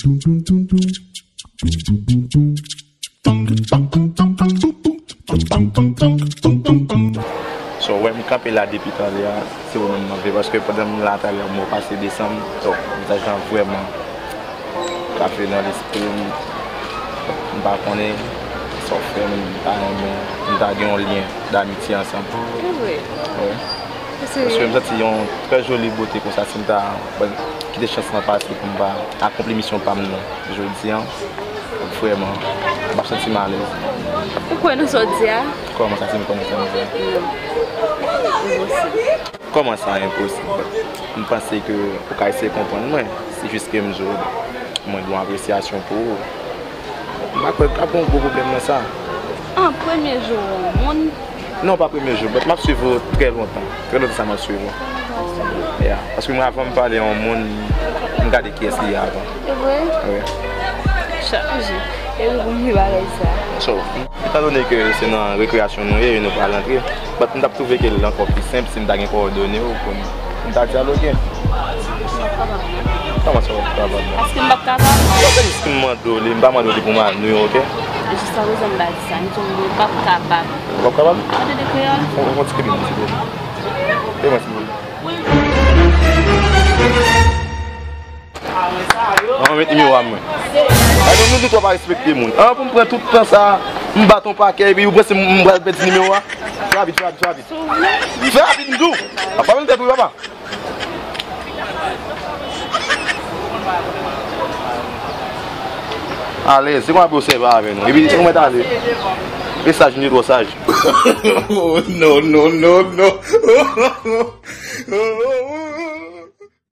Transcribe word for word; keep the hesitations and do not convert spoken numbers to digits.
So, wè m kanpe la depi talè a, se ou menm m ap veye, paske pandan m la talè a, m wè w pase desann m, donk, mesaj lan vrèman frape nan lespri m. M pa konnen sa w fè m, m ta renmen, m ta gen yon lyen damitye ansanm. Se vre. Wi. Paske m santi yon trè joli bote konsa, si m ta kite chans lan pase pou m pa akonpli misyon pa m nan jodi a, vrèman, m ap santi m alèz. Ou kwè nan sa w di a? Kòman sa, si m kwè nan sa m di a? Non. Enposib. Kòman sa enposib? M panse ke ou ka eseye konprann mwen. Se jis ke m di w, mwen gen yon apresyasyon pou ou. M pa kwè k ap gen yon gwo pwoblèm nan sa. An premye jou w wè yon moun? Non, pa premye jou, but m ap swiv ou trè lontan. Trè lontan sa m ap swiv ou. Yeah. Paske mwen, avan m pale a yon moun, m gade kiyès li ye avan. Se vre? Wi. Chak jou. E wi, pou m pi bagay sa. So, etan done ke se nan rekreyasyon nou ye, nou pral antre, but m t ap twouve ke l ankò pi senp si m ta gen kowòdone w pou m, pou m ta dyaloge. Kòman sa w ap kapab? Paske m p ap kapab. Non, se jis ke m mande w li, m pa mande w li pou m al nou yo, oke? Jiskaprezan m pa di sa, m di w m p ap kapab. Ou p ap kapab? Mande de kreyòl. Ou, ou konn ti kibin, ti kibin. Peye mwen, ti kibin. An, met nimewo a mwen. Ay, non, nou, nou twò pa respekte moun. An, pou m pran tout tan sa, m bat yon pakè, epi ou panse m, m pral pèdi nimewo a? Fè rapid, fè rapid, fè rapid. Fè rapid, m di w. A pa menm tèt ou, papa. Ale, se konsa pou yo sèvi avè nou. Epi, nou mèt ale. Mesaj, nou twò saj. Oh, no, no, no, no.